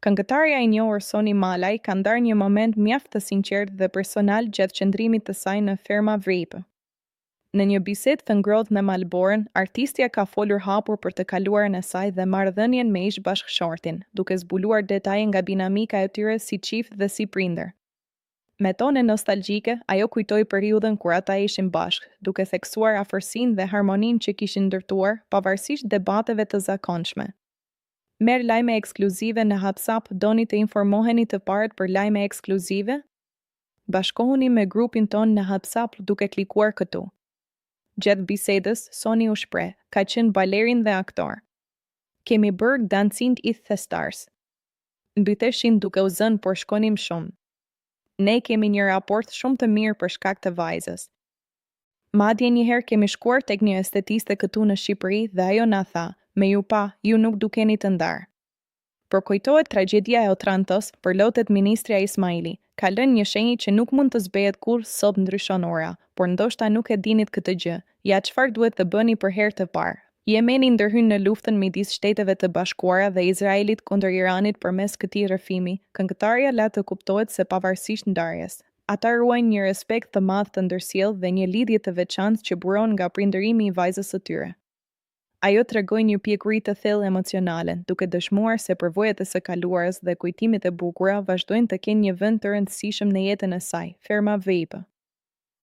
Këngëtarja e njohur Soni Malaj ka ndarë një moment mjaft të sinqertë dhe personal gjatë qëndrimit të saj në Ferma VIP. Në një bisedë të ngrohtë me Malborën, artistja ka folur hapur për të kaluarën e saj dhe marrëdhënien me ish-bashkëshortin, duke zbuluar detaje nga dinamika e tyre si çift dhe si prindër. Me tone nostalgjike, ajo kujtoi periudhën kur ata ishin bashkë, duke theksuar afërsinë dhe harmoninë që kishin ndërtuar, pavarësisht debateve të zakonshme. Merr lajme ekskluzive në WhatsApp Doni të informoheni të parët për lajme ekskluzive? Bashkohuni me grupin tonë në WhatsApp duke klikuar këtu. Gjatë bisedës, Soni u shpreh, Ka qenë balerin dhe aktor. Kemi bërë Dancing with the Stars. Mbyteshim duke u zënë por shkonim shumë. Ne kemi një raport shumë të mirë për shkak të vajzës. Madje njëherë kemi shkuar tek një estetiste këtu në Shqipëri dhe ajo na tha, me ju pa, ju nuk dukeni të ndarë. Përkujtohet tragjedia e Otrantos, përlotet ministrja Ismaili, ka lënë një shenjë që nuk mund të zbehet kurrë Sot ndryshon ora, por ndoshta nuk e dinit këtë gjë, ja çfarë duhet të bëni për herë të parë. Jemeni ndërhyn në luftën midis Shteteve të Bashkuara dhe Izraelit kundër Iranit përmes këtij rrëfimi, këngëtarja la të kuptohet se pavarësisht ndarjes, ata ruajnë një respekt të madh të ndërsjellë dhe një lidhje të veçantë që buron nga prindërimi i vajzës së tyre. Ajo tregoi një pjekuri të thellë emocionale, duke dëshmuar se përvojat e së kaluarës dhe kujtimet e bukura vazhdojnë të kenë një vend të rëndësishëm në jetën e saj. Ferma VIP.